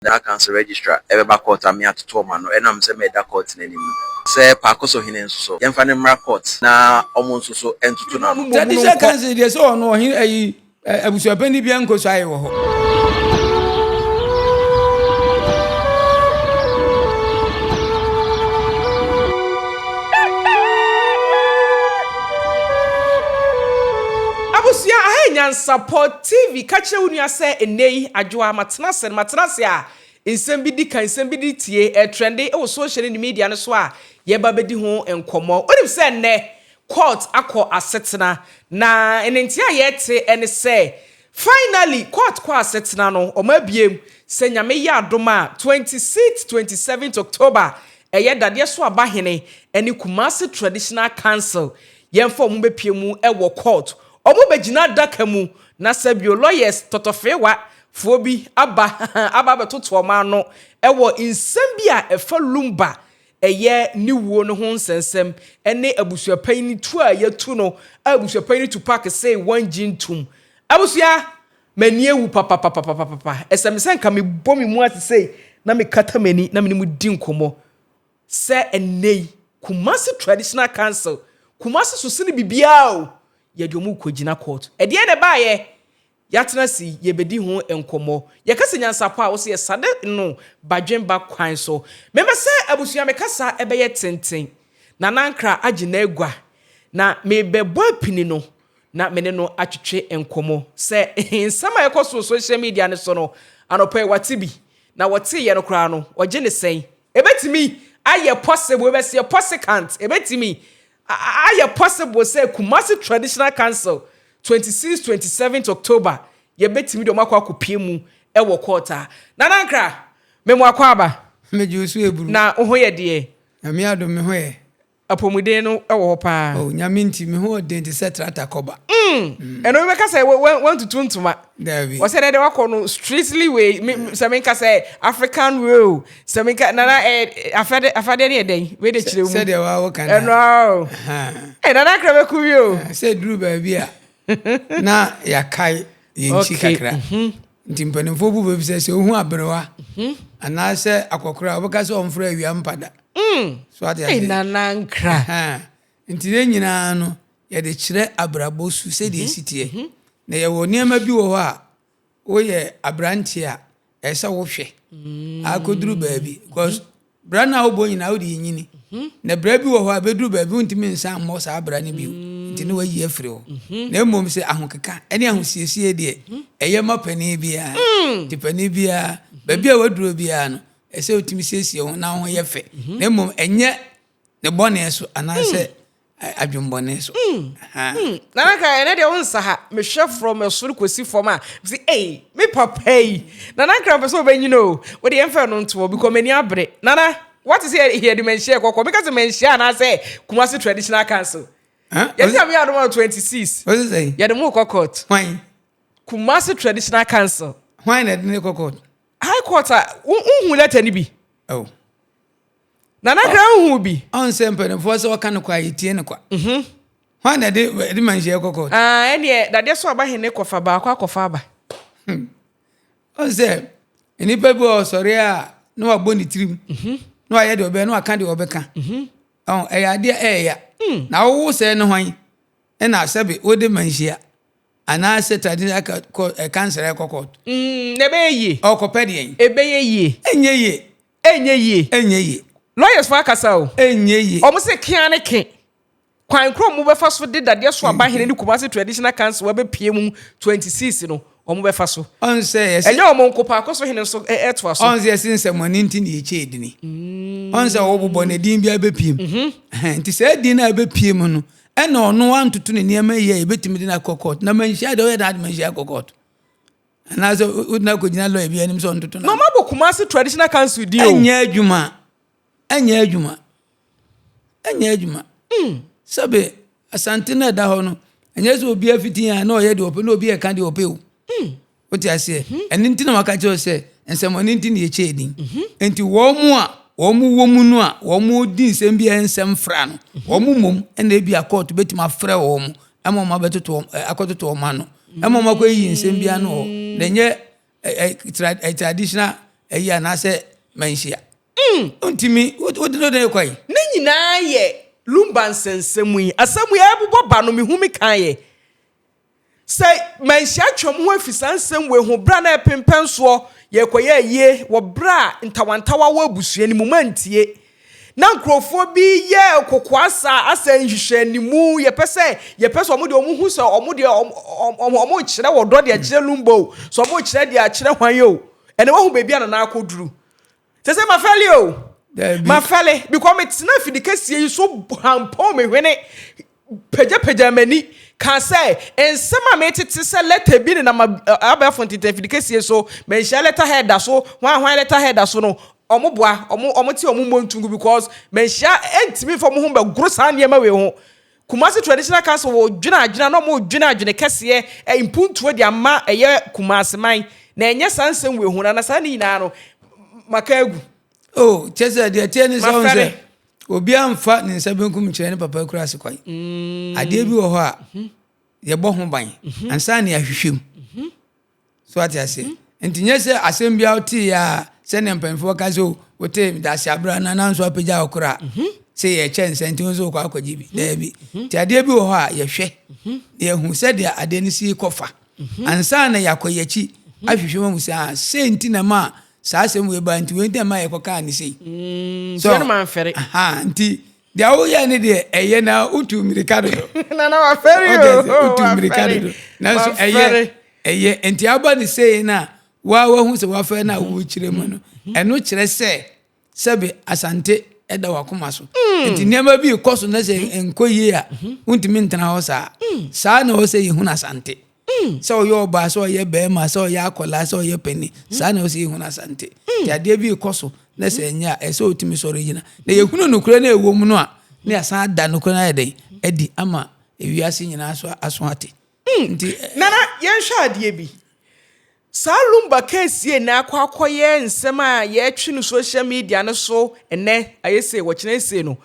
Na council registrar ɛbɛba court a me atoto ɔmo ano ɛnam sɛ mɛda court n'anim no sɛ Paako so hene nso so yɛmfa ne mmra court na ɔmo nso so ntoto n'ano. Traditional council deɛ, sɛ ɔno ɔhene ayi abusuapanin bi ankɔ so ayɛ wɔ hɔ. Abusua, aha yɛ Nyansapɔ TV. Ka kyerɛ wo nua sɛ ɛnnɛ yi adwoa matena ase no, matena ase a nsɛm bi di kan, nsɛm bi di tie, ɛtrende wɔ social ne media no so a yɛba bɛdi ho nkɔmmɔ. Wonim sɛ nnɛ court akɔ asetena, na ne nti a yɛte ne sɛ finally court kɔ asetena no, ɔmo abiem sɛ Nyame yɛ adom a 26 27 October ɛyɛ dadeɛ so abahene ne Kumasi Traditional Council yɛmfa ɔmo bɛpie mu ɛwɔ court. Ɔmo bɛgyina adaka mu na sɛbio lawyers tɔtɔfeewa foɔ bi aba abɛtoto ɔmo ano ɛwɔ nsɛm bi a ɛfa Lumba ɛyɛ ne wuo no ho nsɛnsɛm ɛne abusuapanyin tu a yɛtu no a abusuapanyin Tupac sɛ wɔn gye ntum. Abusua, m'ani ewu papapapapapa. Ɛsɛ mi sɛ nka mi bɔ mi mu ase sɛ na mi kata m'ani na mi ne mu di nkɔmɔ sɛ ɛnɛ yi Kumasi Traditional Council, Kumasi so sene bibiara o, yɛde ɔmo kɔ gyina court. Ɛdeɛ na ɛbaayɛ yɛatena si yɛbɛdi ho nkɔmmɔ. Yɛka sɛ nyansapɔ a wɔsɛ yɛsade no badwemba kwan so. Mɛmɛ sɛ abusua, mekasa ɛbɛyɛ tenten na nankra agye n'agua na mebɛbɔ apini no na mene no atwetwe nkɔmmɔ sɛ nsɛm a ɛkɔ so social media no so no anɔpɛ yi wate bi na wɔteeɛ no koraa no ɔgye ne sɛn. Ɛbɛtumi ayɛ possible, ɛbɛsi possicant, ɛbɛtumi ayɛ possible sɛ Kumasi Traditional Council 26 27 October yɛbɛtumi de ɔmo akɔ akɔpie mu ɛwɔ court a. Nana Nkra, memu akɔ aba. Megye wo so eburu. Na wo ho yɛ deɛ? Nyame adom, me ho yɛ. Apɔmuden no ɛwɔ hɔ paa? Oh, Nyame nti me ho ɔden te sɛ trata kɔba. Ɛno bɛka sɛ wantutu ntoma. Dabi. Wɔsɛ dɛ dɛ wakɔ no strictly way sɛ menka sɛ African way o, sɛ menka nana ɛ afade afadeɛ ne yɛ dɛn wei de kyerɛ mu. Sɛdeɛ waa woka ɛno ara o. Ɛ Nana Nkra bɛku wi o. Sɛ duru baabi a na yɛakae yɛn nkyi kakra. Nti mpanimfoɔ bu baabi sɛ sɛ ohu aberewa anaasɛ akɔkora a, wobɛka sɛ ɔmfrɛ awia mpada so ate ɛ ase. Nana Nkra. Nti ne nyinaa no yɛde kyerɛ abrabɔ su sɛdeɛ ɛsi teɛ. Na yɛwɔ nneɛma bi wɔ hɔ a woyɛ aberanteɛ a ɛsɛ sɛ wohwɛ akɔduru baabi, because bra no a wobɔ nyinaa wode yɛnyini, na bra bi wɔ hɔ a bɛduru baabi wontumi nsa mmɔ saa bra no bio, nti ne wayi afiri hɔ. Na mmom sɛ ahokeka ne ahosiesie deɛ, ɛyɛ ma panin biara. Nti panin biara, baabi a waduro biara no, ɛsɛ wotumi siesie ho na wo ho yɛ fɛ, na mmom ɛnyɛ ne bɔne so anaasɛ adwembɔne so. Aha. Nana Nkra, ɛnɛ deɛ wo nsa ha mehwɛ from ɛsoro kɔsi fam a msi ei, me papa yi Nana Nkra mpɛ sɛ wobɛnyini o. Wode yɛmfa no ntoɔ because m'ani abere. Nana, wate sɛ yɛde manhyia kɔkɔ meka sɛ manhyia anaasɛ Kumasi Traditional Council Ha? yɛte a meyɛ adom a 26 Ɔse sɛn? Yɛde mo kɔ court. Hwan? Kumasi Traditional Council. Hwan na ɛde ne kɔ court? High Court a wohu letter no bi. Oh. Nana Nkra, wohu bi? Ɔn sɛ mpanimfoɔ sɛ ɔka no kwa a, yɛtie no kwa. Hwan na ɛde manhyia kɔ court? Ah, ɛneɛ dadeɛ so abahene kɔfa baako akɔfa aba. Ɔn sɛ nnipa bi wɔ ɔsɔre a na wabɔ ne tirim na wayɛ deɛ ɔbɛyɛ na waka deɛ ɔbɛka. Ɔn ɛyɛ adeɛ ɛɛya na wowo sɛ ne hwan ɛna sɛbe wode manhyia anaasɛ traditional council ɛkɔ court? Na ɛbɛyɛ yie. Ɔkɔpɛ deɛn? Ɛbɛyɛ yie. Ɛnyɛ yie. Ɛnyɛ yie? Ɛnyɛ yie. Lawyers fo akasa o. Ɛnyɛ yie. Ɔmo sɛ kea ne ke kwan koro mo bɛfa so de dadeɛ so abahene ne Kumasi Traditional Council wɔbɛpie mu 26 no, ɔmo bɛfa so. Ɔn sɛ yɛsɛ ɛnyɛ ɔmo nko, paako so hene nso ɛtoa so. Ɔn sɛ yɛse nsɛmɔne nti ne yɛkyɛ edini. Ɔn sɛ wɔbobɔ ne din bi abɛpie mu. Ɛhɛn, nti saa din no a ɛbɛpie mu no ɛna ɔno antoto ne nneɛma yie a yɛbɛtumi de no akɔ court. Na manhyia deɛ ɔyɛ de ade manhyia akɔ court anaasɛ wode no akɔgyina lawyer bi anim sɛ ɔntoto na ɔmo abɔ Kumasi Traditional Council din o. Ɛnyɛ adwuma, ɛnyɛ adwuma, ɛnyɛ adwuma. Sɛbe Asante no ɛda hɔ no, ɛnyɛ sɛ obi afiti a na ɔyɛ deɛ ɔpɛ na obi ɛka deɛ ɔpɛ o. Wote aseɛ? Ɛno nti na waka kyerɛ wo sɛ nsɛmɔne nti na yɛkyɛ din. Nti wɔn mu a wɔn mu wɔ mu no a wɔn mu di nsɛm bi a ɛyɛ nsɛm fra no, wɔn mu mmom ɛna ebi a court bɛtumi afrɛ wɔn mu ɛma wɔn abɛtoto wɔn akɔtoto wɔn ano ɛma wɔn akɔyiyi nsɛm bi ano hɔ, na ɛnyɛ ɛ ɛ tra ɛ traditional ayi anaasɛ manhyia. Wontumi, wode no dɛn kɔ yi? Ne nyinaa yɛ Lumba nsɛnsɛm yi. Asɛm yi ɛbobɔ ba no, mehu me kan yɛ. Sɛ manhyia atwa mo ho afi saa nsɛm wei ho berɛ a na ɛpempɛn soɔ yɛrekɔyɛ ayie wɔ berɛ a ntawantawa wɔ abusua no mu, mantie. Na nkurɔfoɔ bi yɛ kokoasa asɛ nhwehwɛanimu, yɛpɛ sɛ yɛpɛ sɛ wɔn deɛ wɔn hu sɛ wɔn deɛ wɔn wɔn rekyerɛ wɔ dɔ deɛ kyerɛ Lumba o, sɛ wɔn rekyerɛ deɛ akyerɛ hwan o. Ɛnna wahu baabi a Nana akɔduru. Sɛ sɛ mafɛle o. Dabi. Mafɛle because metena afidi kɛseɛ yi so hampɔn me hwene pagyapagyaa m'ani kaa sɛ nsɛm a metete sɛ lɛtɛ bi nenam abɛɛfo ntete afidi kɛseɛ so, manhyia lɛta head da so, hwan hwan lɛta head da so no, ɔmo boa, ɔmo ɔmo te ɔmo mmɔ ntungu because manhyia ɛntumi mfa ɔmo ho bɛgoro saa nneɛma wei ho. Kumasi Traditional Council wɔ dwene adwene a na ɔmo dwene adwene kɛseɛ ɛ mpuntuo de ama ɛyɛ Kumasi man na ɛnyɛ saa nsɛm wei ho na na saa ne nyinaa no maka agu. Oh, kyɛ sɛ deɛ ɛteɛ ne sɛ ɔn sɛ Mafɛre. obiara mfa ne nsa benkum nkyerɛ ne papa akura ase kwan. Adeɛ bi wɔ hɔ a yɛbɔ ho ban ansa na yɛahwehwɛ mu. So ate aseɛ? Nti nyɛ sɛ asɛm biara wotee a sɛnea mpanyinfoɔ ka sɛ o wotee dase abira na nanso apagya wo koraa sɛ yɛkyɛ nsa nti wo nso wokɔ akɔgye bi. Daabi. Nti adeɛ bi wɔ hɔ a yɛhwɛ na yɛhu sɛdeɛ adeɛ no si kɔfa ansa na yɛakɔ yɛakyi ahwehwɛ mu ahu sɛ ah sei nti na ma saa asɛm wei baa nti wei nti na ma yɛkɔkaa ne sei. Nti ɛno mamfɛre. Aha, nti deɛ woyɛ ne deɛ ɛyɛ na wotu mmirika dodo. Nana wafɛre o. Wotu mmirika dodo. Nanso ɛyɛ ɛyɛ nti aba ne sei no a waa wahu sɛ wafɛre no a wokyerɛ mu no ɛno kyerɛ sɛ sɛbe Asante ɛda wakoma so. Nti nneɛma bi kɔ so na sɛ nkɔ yie a wontumi ntena hɔ saa. Saa na ɛwɔ sɛ yɛhunu Asante. Sɛ ɔyɛ ɔbaa, sɛ ɔyɛ bɛrima, sɛ ɔyɛ akwadaa, sɛ ɔyɛ panin, saa na ɛwɔ sɛ yɛhunu Asante. Nti adeɛ bi kɔ so na sɛ ɛnyɛ a ɛsɛ sɛ ɔtumi sɔre gyina. Na yɛhunu nokorɛ no a ɛwɔ mu no a na yɛasan ada nokorɛ no ayɛ dɛn adi ama ewiase nyinaa so aso ate. Nti Nana, yɛnhwɛ adeɛ bi. Saa Lumba case yi na akɔ akɔyɛ nsɛm a yɛtwe no social media no so ɛnɛ ayɛ sei wɔkyerɛ sei no.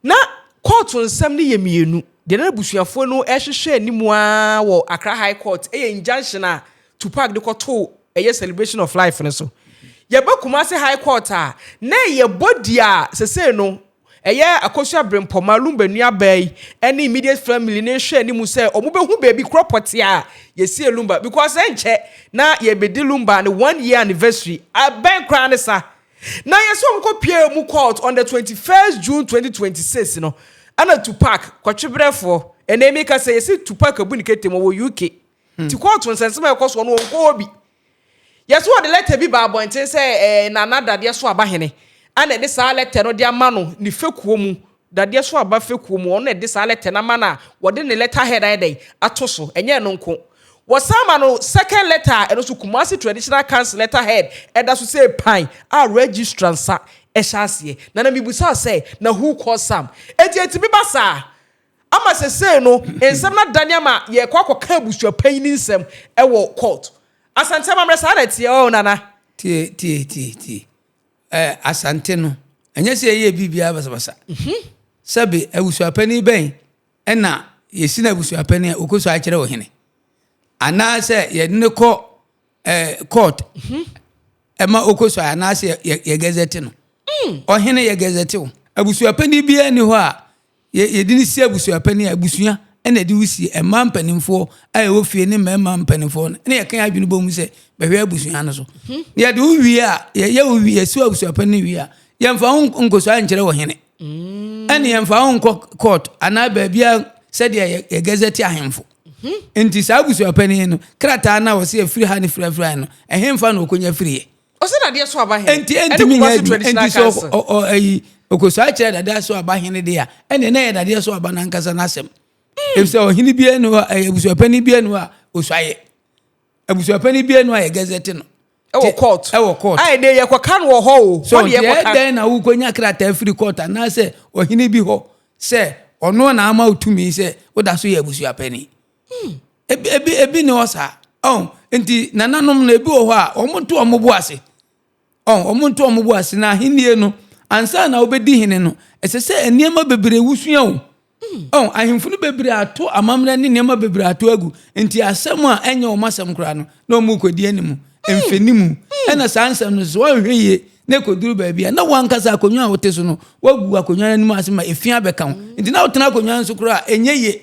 Na kɔɔto nsɛm no yɛ mmienu. Deɛ na abusuafoɔ no ɛhwehwɛ anim ara wɔ Accra High Court ɛyɛ injunction a Tupac de kɔtoo ɛyɛ celebration of life no so. Yɛbɛ Kumasi High Court a na ɛyɛ body a sesei no ɛyɛ Akosua Brempɔma Lumba nuabaa yi ɛne immediate family ne hwɛ anim sɛ ɔmo bɛhu baabi korɔ pɔte a yɛsie Lumba because ɛnkyɛ na yɛbɛdi Lumba ne 1 year anniversary abɛn koraa ne sa na yɛsɛ ɔmo kɔ pie mu court on the 21st June 2026 no ɛna Tupac kɔtwebrɛfoɔ ɛna emi ka sɛ yɛsɛ Tupac abu ne ketem wɔ UK ti court nsɛnsɛm a ɛkɔ soɔ no wɔn kɔ hɔ bi. Yɛsɛ wɔde letter bi ba abɔnten sɛ Nana Dadeɛ so aba hene ana ɛde saa letter no de ama no ne fekuo mu, Dadeɛ so aba fekuo mu, ɔno na ɛde saa letter no ama no a wɔde ne letter head ayɛ dɛn ato so. Ɛnyɛ no nko, wɔsan ma no second letter a ɛno nso Kumasi Traditional Council letter head ɛda so sɛ pan a registrar nsa ɛhyɛ aseɛ. Na mibusa sɛ na who cause some eti eti bi ba saa ama sesei no nsɛm na dane ama yɛkɔ akɔka abusuapanyin nsɛm ɛwɔ court? Asante amammerɛ saa na ɛteɛ ɔ Nana? Tie, tie, tie, tie. Asante no ɛnyɛ sɛ yɛyɛ biribiara basabasa. Sɛbe abusuapanin bɛn ɛna yɛsi no abusuapanin a ɔkɔ so akyerɛ ɔhene anaasɛ yɛde ne kɔ court ɛma ɔkɔ so anaasɛ yɛ gazette no? Ɔhene yɛ gazette wo. Abusuapanin biara ni hɔ a yɛde ne si abusuapanin a abusua ɛna ɛde wo sie. Mmaa mpanimfoɔ a ɛwɔ fie ne mmarima mpanimfoɔ no ɛna yɛka yɛn adwene bɔ mu sɛ bɛhwɛ abusua no so. Na yɛde wo wie a yɛyɛ wo wie, yɛsi abusuapanin wie a, yɛmfa wo nkɔso ankyerɛ wɔ hene ɛne yɛmfa wo nkɔ court anaa baabi a sɛdeɛ yɛ gazette ahemfo. Nti saa abusuapanin no krataa no a wɔsɛ yɛfiri ha ne firafira ha no, ɛhemfa na ɔkɔnya firiɛ? Ɔsɛ Dadeɛ so aba hene Enti ɛntumi nyɛ adwuma. Enti sɛ ɔ ɛyi okoso akyerɛ Dadeɛ so aba hene de a, ɛnna ɛna yɛ Dadeɛ so aba n'ankasa n'asɛm, efisɛ ɔhene biara ni hɔ a ɛyɛ abusuapanin biara ni hɔ a osuayɛ abusuapanin biara ni hɔ a yɛ gazette no ɛwɔ court. Ɛwɔ court. A ɛnɛ yɛkɔka no wɔ hɔ o. So hɔ ne nti yɛkɔka. Ɛdɛn na wokɔnya krataa firi court anaasɛ ɔhene bi hɔ sɛ ɔno na ama wo tumi sɛ woda so yɛ abusuapanin? Ebi ni hɔ saa ɔn. Nti nananom no ebi wɔ hɔ a wɔn nto wɔn bo ase ɔn, wɔn nto wɔn bo ase na ahennie no ansa na wobɛdi hene no, ɛsɛ sɛ nneɛma bebree wusua o ɔn. Ahemfo no bebree ato amammerɛ ne nneɛma bebree ato agu, nti asɛm a ɛnyɛ wɔn asɛm koraa no na wɔn rekɔdi anim. Mfɛnimu. Ɛna saa nsɛm no so woanhwɛ yie na ɛkɔduru baabi a, na woankasa akonnwa a wote so no, woagu akonnwa no anim ase ma efi abɛka ho. Nti na wotena akonnwa no so koraa a, ɛnyɛ yie.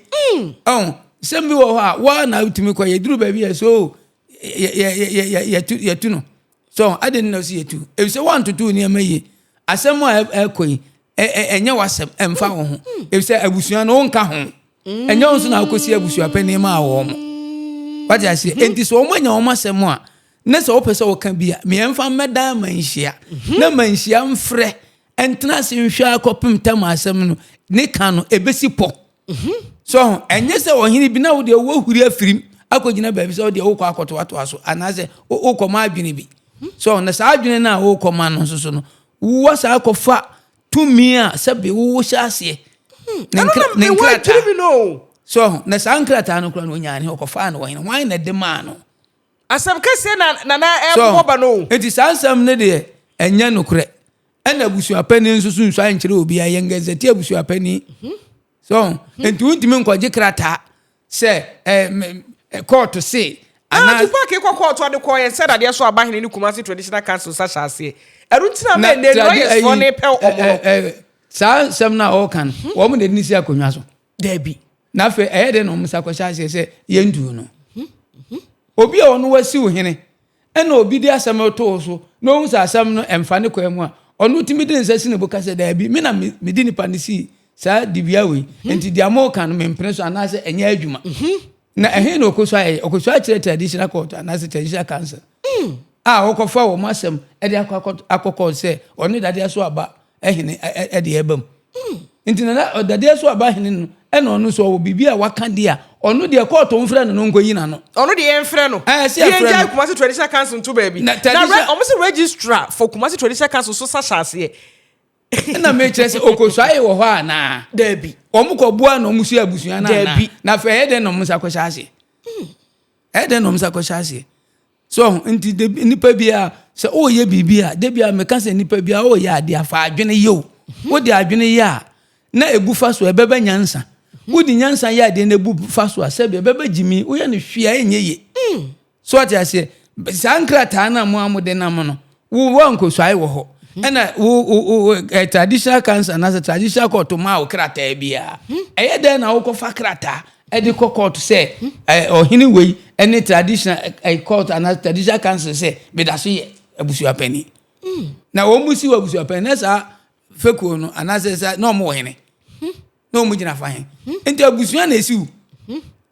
Ɔho, nsɛm bi wɔ hɔ a, woa na wotumi kɔ yɛ. Ɛduru baabi a, so yɛtu no. So adɛn na ɔsi yɛtu? Efisɛ woantoto nneɛma yie. Asɛm a ɛkɔ yi, ɛnyɛ w'asɛm, ɛmfa wo ho. Efisɛ abusua no, wonka ho. Ɛnyɛ wo nso na wokɔsi abusuapanin maa wɔn. Wate aseɛ? Enti sɛ wɔn anya wɔn asɛm a, ne sɛ wopɛ sɛ woka bi a, meɛmfa mmɛdan manhyia. Na manhyia mfrɛ, ntena ase nhwɛ akɔpem tam asɛm no, ne ka no, ɛbɛsi pɔ. So ho, ɛnyɛ sɛ ɔhene bi na wo deɛ woahuri afirim akɔgyina baabi sɛ wo deɛ wokɔ akɔtoatoa so anaasɛ wokɔma adwene bi. So na saa adwene no a wokɔma no nso so no, wowɔ saa kɔfa tumi a sɛbe wowo hyɛ aseɛ ne nkrataa. So na saa nkrataa no kora no ɔnyaa ne ɔkɔfaa no wɔ hene, hwan na ɛde maa no? Asɛm kɛseɛ na nana ɛbobɔ ba no. Enti saa nsɛm no deɛ ɛnyɛ nokorɛ. Ɛna abusuapanin nso so nsua nkyerɛ obiara, yɛn gazette abusuapanin. So nti wontumi nkɔgye krataa sɛ kɔɔto se anaa. Tupac kɔ kɔɔto ɔde kɔɔ yɛn sɛ dadeɛ so abahene ne Kumasi Traditional Council nsa hyɛ aseɛ. Ɛno nti na mɛ ne lawyers foɔ ne pɛ ɔmo no. Saa nsɛm no a ɔreka no, wɔn na ɛde ne si akonnwa so. Dabi. Na afei ɛyɛ dɛn na wɔn nsa kɔhyɛ aseɛ sɛ yɛntuu no? Obi a ɔno wasiw hene ɛna obi de asɛm reto wo so na ohu sɛ asɛm no ɛmfa ne kwan mu a, ɔno tumi de ne nsa si ne bo ka sɛ, Daabi, me na mede nipa no sii saa dibea wei, mhm. nti deɛ moka no mempene so anaasɛ ɛnyɛ adwuma. Mhm. Na ɛhe na ɔkɔsu ayɛ? Ɔkɔsu akyerɛ traditional court anaasɛ traditional council mm. a wɔkɔfa wɔn asɛm de akɔ akɔ court sɛ ɔne dadeɛ so aba hene de ɛba mu. Nti na dadeɛ so aba hene no ɛna ɔno nso ɔwɔ biribi a waka deɛ a ɔno deɛ kɔɔto mfrɛ no no nkɔyi n'ano. Ɔno deɛ yɛmfrɛ no. Ɛɛ sɛ yɛfrɛ no. Yɛngyae Kumasi Traditional Council nto baabi. Na traditional. Na ɔmo sɛ registrar for Kumasi Traditional Council so sa hyɛ aseɛ. Ɛna mekyerɛ sɛ okosuae wɔ hɔ anaa? Daabi. Wɔn kɔ boa na wɔn sua abusua no anaa? Daabi. Na afei ɛyɛ dɛn na wɔn nsa kɔhyɛ aseɛ? Ɛyɛ dɛn na wɔn nsa kɔhyɛ aseɛ? So ho nti de nipa bi a sɛ ɔreyɛ biribi a de bi a meka sɛ nipa bi a ɔreyɛ adeɛ afa adwene yɛ o. Wode adwene yɛ a na ebu fa so ɛbɛbɛ nyansa. Wode nyansa yɛ adeɛ na ebu fa so a sɛbi ɛbɛbɛ gyimi woyɛ no hwee a ɛnyɛ yie. So ate aseɛ saa nkrataa no a mo a mode nam no wo wankɔsuae wɔ hɔ ɛna wo wo wo eh, traditional council anaasɛ traditional court maa wo krataa biara ɛyɛ dɛn na wokɔfa krataa ɛde kɔ court sɛ ɛ ɔhene wei ɛne traditional ɛ court anaasɛ traditional council sɛ meda so yɛ abusuapanin na wɔn mu si wɔ abusuapanin na saa fekuo no anaasɛ sa na wɔn wɔ hene na wɔn gyina fa he nti abusua na esiw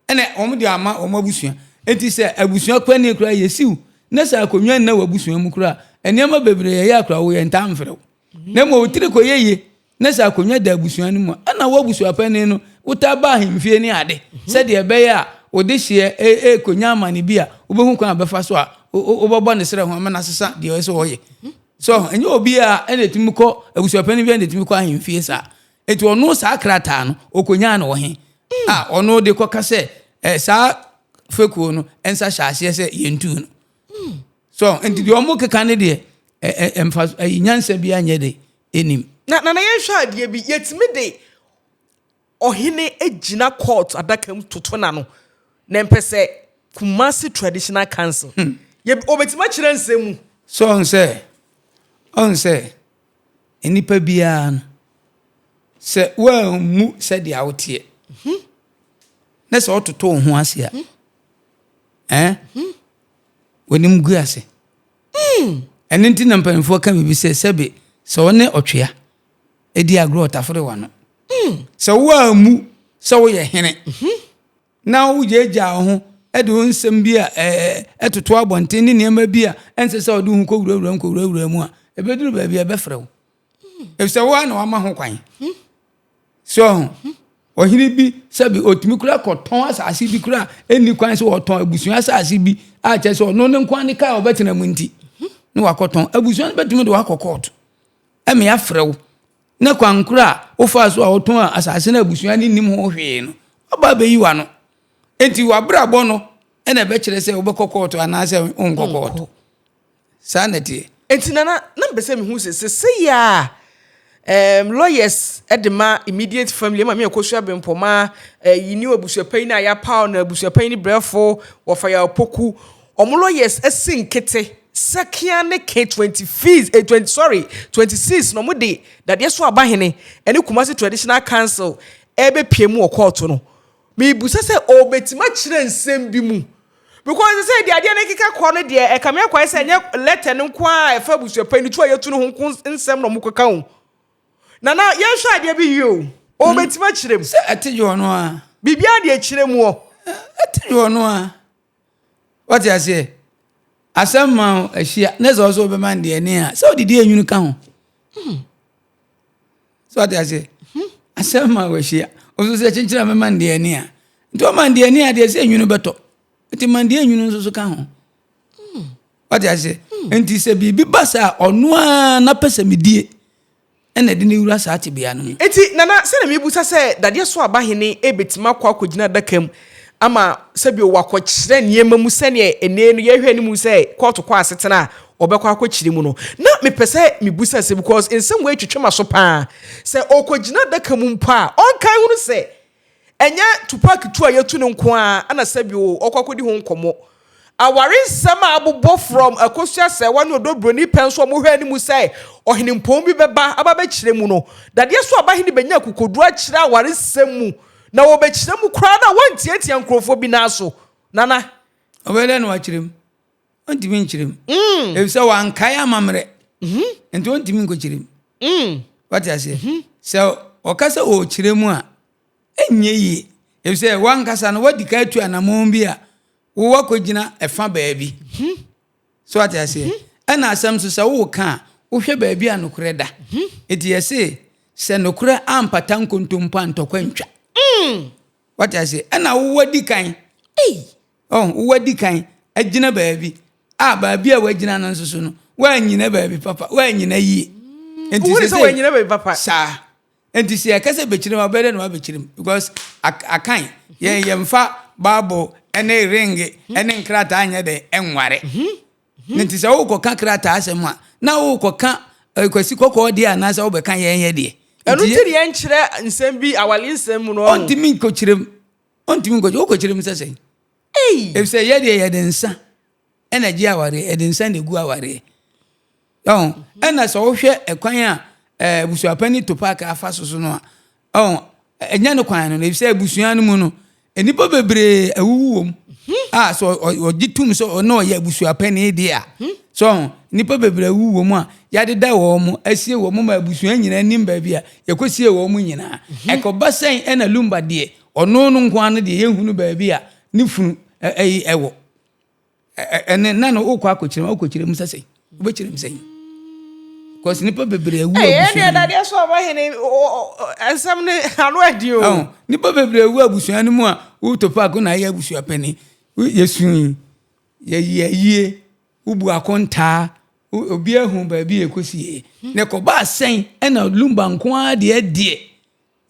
ɛna wɔn de ama wɔn abusua nti sɛ abusua panyin koraa yɛ siw na sɛ akonnwa nna wɔ abusua mu koraa nneɛma bebree yɛyɛ akora wo yɛ ntaa mfrɛ wo na mmom tiri kɔ yɛ yie na sɛ akonnwa da abusua no mu a ɛna wo abusua panyin no wotaa ba ahemfie ne ade sɛdeɛ ɛbɛyɛ a wode hyeɛ ɛrekɔnya amane bi a wobɛhu kwan a bɛfa so a wobɛbɔ ne serɛ ho ama no asesa deɛ ɔyɛ sɛ ɔyɛ so ɛnyɛ obi a ɛna ɛtumi kɔ abusuapanin bi a ɛna ɛtumi kɔ ahemfie saa. Enti ɔno saa krataa no, ɔkɔnyaa no wɔ he? A ɔno de kɔka sɛ eh, saa fekuo no nsa hyɛ aseɛ sɛ yɛntuu no. So nti deɛ ɔmo keka no deɛ ɛmfa ɛyi nyansa bi anyɛ de ɛnim. Na na yɛnhwɛ adeɛ bi, yɛtumi de ɔhene gyina court adaka mu toto n'ano na mpɛ sɛ Kumasi Traditional Council hmm. yɛ ɔbɛtumi akyerɛ nsɛm mu. So ɔn sɛ ɔn sɛ Nnipa biara no, sɛ woammu sɛdeɛ woteɛ na sɛ wototo wo ho ase a, eh, w'anim gu ase. Ɛno nti na mpanimfoɔ ka biribi sɛ sɛbe sɛ wo ne ɔtwea di agorɔ ɔtafere w'ano. Sɛ woammu sɛ woyɛ hene na wogyaagyaa wo ho de wo nsɛm bi a ɛtoto abɔnten ne nneɛma bi a ɛnsɛ sɛ wɔde wo ho kɔwurawura mu kɔwurawura mu a, ɛbɛduru baabi a ɛbɛfrɛ wo. Efisɛ wo ara na wama ho kwan. So ho ɔhene bi sɛbi ɔtumi kura kɔtɔn asase bi kura ɛnni kwan sɛ ɔtɔn abusua asase bi a kyerɛ sɛ ɔno ne nkoa ne kaa ɔbɛtena mu nti na wakɔtɔn abusua no bɛtumi de wakɔ kɔɔto ɛma yɛafrɛ wo na kwan koro a wofaa so a wotɔn asase no abusua no nnim ho hwee no, waba abɛyi w'ano. Enti w'abrabɔ no na ɛbɛkyerɛ sɛ wobɛkɔ kɔɔto anaasɛ wonkɔ kɔɔto. Saa na ɛteɛ. Enti Nana, na mepɛ sɛ mehu sɛ sesei a um, lawyers de ma immediate family, ma me Akosua Bempɔma, eh, yi ne abusuapanyin a yɛapaw no, abusuapanyin brɛfo, wɔfa yɛ opoku. wɔn lawyers asi nkete sɛ kea ne ke 25 eh, 20 sorry 26 na wɔde dadeɛ so abahene ne Kumasi Traditional Council ɛrebɛpie mu wɔ kɔɔto no. Mebusa sɛ ɔbɛtumi akyerɛ nsɛm bi mu because sɛ deɛ adeɛ no keka kɔ no deɛ, ɛkame akwae sɛ ɛnyɛ letter no nko a ɛfa abusuapanyin no tu a yɛtu no ho nko nsɛm na ɔmo keka o. Nana, yɛnhwɛ adeɛ bi yie o. Ɔbɛtumi akyerɛ mu. Sɛ ɛte dwo ɔno a. Biribiara deɛ kyerɛ mu ɔ. Ɛte dwo ɔno a. Wate aseɛ? Asɛm ma wo ahyia na sɛ ɔsɛ wobɛma no deɛ ne a sɛ wode deɛ nwunu ka ho. So wate aseɛ? Asɛm ma wo ahyia. Ɔso sɛ kyenkyere a mɛma no deɛ ne a. Nti ɔma no deɛ ne a deɛ sɛ nwunu bɛtɔ. Nti ma deɛ nwunu nso so ka ho. Wate aseɛ? Nti sɛ biribi ba saa ɔno ara n'apɛ sɛ medie ɛna ɛde ne wura saa tebea no mu. Enti Nana, sɛdeɛ mebusa sɛ dadeɛ so aba hene bɛtumi akɔ akɔgyina adaka mu ama sɛbio wakɔkyerɛ nneɛma mu sɛdeɛ ɛnnɛ no yɛhwɛ anim sɛ kɔɔto kɔ asetena a ɔbɛkɔ akɔkyerɛ mu no, na mepɛ sɛ mebusa sɛ because nsɛm wei twetwe m'aso paa, sɛ ɔkɔgyina adaka mu mpo a ɔnkae hunu sɛ Ɛnyɛ Tupac tu a yɛatu no nko ara na sɛbi o, ɔkɔ akɔdi ho nkɔmmɔ. Aware nsɛm a abobɔ from Akosua Sɛwa ne Odo Broni pɛ nso a wɔhwɛ anim sɛ ɔhenempɔn bi bɛba aba abɛkyerɛ mu no, dadeɛ so abahene bɛnya akokoduro akyerɛ awaresɛm mu, na wɔbɛkyerɛ mu koraa no a wɔntiatia nkurɔfoɔ bi nan so. Nana. Ɔbɛyɛ dɛn na wakyerɛ mu? Ɔntumi nkyerɛ mu. Efisɛ wankae amammerɛ. Nti ɔntumi nkɔkyerɛ mu. Wate aseɛ? Sɛ ɔka sɛ ɔrekyerɛ mu a, ɛnyɛ yie. Efisɛ wankasa no, wadi kan atu anammɔn bi a wo wakɔgyina ɛfa baabi. So wate aseɛ? Ɛna asɛm nso sɛ woreka a, wohwɛ baabi a nokorɛ da. Enti yɛse sɛ nokorɛ ampata nkontompo a, ntɔkwa ntwa. Wate aseɛ? Ɛna wo wadi kan. Ɔho, wo wadi kan agyina baabi a baabi a wagyina no nso so no, woannyina baabi papa, woannyina yie. Enti Wohunu sɛ wannyina baabi papa. Saa. Enti sɛ yɛka sɛ bɛkyerɛ mu a, wobɛyɛ dɛ na wabɛkyerɛ mu because akan yɛn yɛmfa Bible ne ring ne nkrataa nyɛ dɛ nware. Nti sɛ wokɔka krataa asɛm a, na wokɔka Kwasi Kɔkɔɔ deɛ anaasɛ wobɛka yɛn yɛ deɛ. Ɛno nti ne yɛnkyerɛ nsɛm bi awale nsɛm mu no. Ɔntumi nkɔkyerɛ mu. Ɔntumi nkɔkyerɛ wokɔkyerɛ mu sɛ sɛn? Efisɛ yɛ deɛ yɛde nsa ɛna gye awareɛ, yɛde nsa na egu awareɛ. Ɔn, ɛna sɛ wohwɛ ɛkwan a ɛɛ abusuapanin Tupac afa so so no a, ɔn, ɛnyɛ ne kwan no no, efisɛ abusua no mu no, nnipa bebree awuwu wɔ mu a sɛ ɔgye tum sɛ ɔno ɔyɛ abusuapanin deɛ a, so ɔn, nnipa bebree awuwu wɔ mu a yɛadeda wɔn mo, asie wɔn ma abusua nyinaa nim baabi a yɛkɔsie wɔn nyinaa. Ɛkɔba sɛn ɛna Lumba deɛ, ɔno no nko ara no deɛ yɛnhunu baabi a ne funu ɛyi ɛwɔ. Ɛne na no wokɔ akɔkyerɛ mu, wokɔkyerɛ mu sɛ sɛn? Wobɛkyerɛ mu sɛn? Because nipa bebree awu abusua no mu. Ɛdeɛ so ɔbɔ hene nsɛm ne ano adi o. Nipa bebree awu abusua no mu a wotɔ paako na ayɛ abusua panin. Yɛsui, yɛyi ayie, wobu akontaa, obi ahu baabi a ɛkɔsie. Na ɛkɔbaa sɛn ɛna Lumba nko ara deɛ deɛ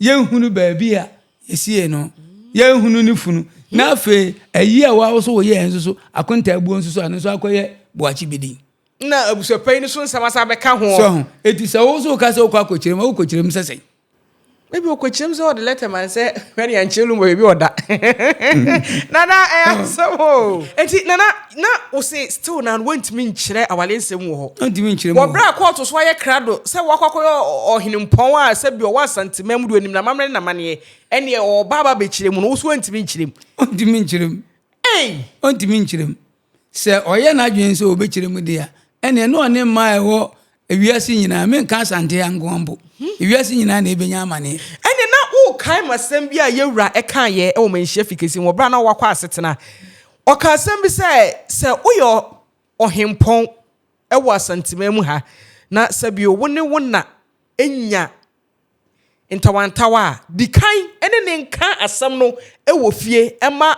Yɛnhunu baabi a yɛsiee no, yɛnhunu ne funu. Na afei ayi a wɔawo so wɔyɛɛ nso so, akontaabuo nso so a, ɛno nso akɔyɛ boakye bi din. Na abusuapanyin no so nsɛm asan abɛka ho. So ho. Eti sɛ wo nso woka sɛ wokɔ akɔkyerɛ mu a, wokɔkyerɛ mu sɛ sɛn? Ebi ɔkɔkyerɛ mu sɛ ɔde lɛtɛ ma no sɛ hwɛ ne yɛnkyerɛ Lumba baabi a ɔda. Nana ɛyɛ asɛm o. Eti Nana na wo se still na wontumi nkyerɛ awale nsɛm wɔ hɔ. Ɔntumi nkyerɛ mu wɔ berɛ a kɔɔto so ayɛ krado sɛ wakɔ akɔyɛ ɔhenempɔn a sɛbi ɔwɔ Asanteman mu deɛ ɔnim n'amammerɛ ne n'amanneɛ, ɛnneɛ ɔreba aba abɛkyerɛ mu no, wo so wontumi nkyerɛ mu. Ɔntumi nkyerɛ mu. Ei! Ɔntumi nkyerɛ mu. Sɛ ɔyɛ n'adwene sɛ ɔbɛkyerɛ mu deɛ a, ɛnneɛ na ɔne mmaa a ɛwɔ ewiase nyinaa, menka Asante ha nko ara mpo, ewiase nyinaa na ɛbɛnya amaneɛ. Ɛnneɛ na wokae m'asɛm bi a yɛn wura kaeɛ wɔ Manhyia Fikesi mu wɔ berɛ a na wakɔ asetena. Ɔkaa asɛm bi sɛ, sɛ woyɛ ɔhempɔn wɔ Asanteman mu ha, na sɛbio wo ne wo na nya ntawantawa a, di kan ne no nka asɛm no wɔ fie ma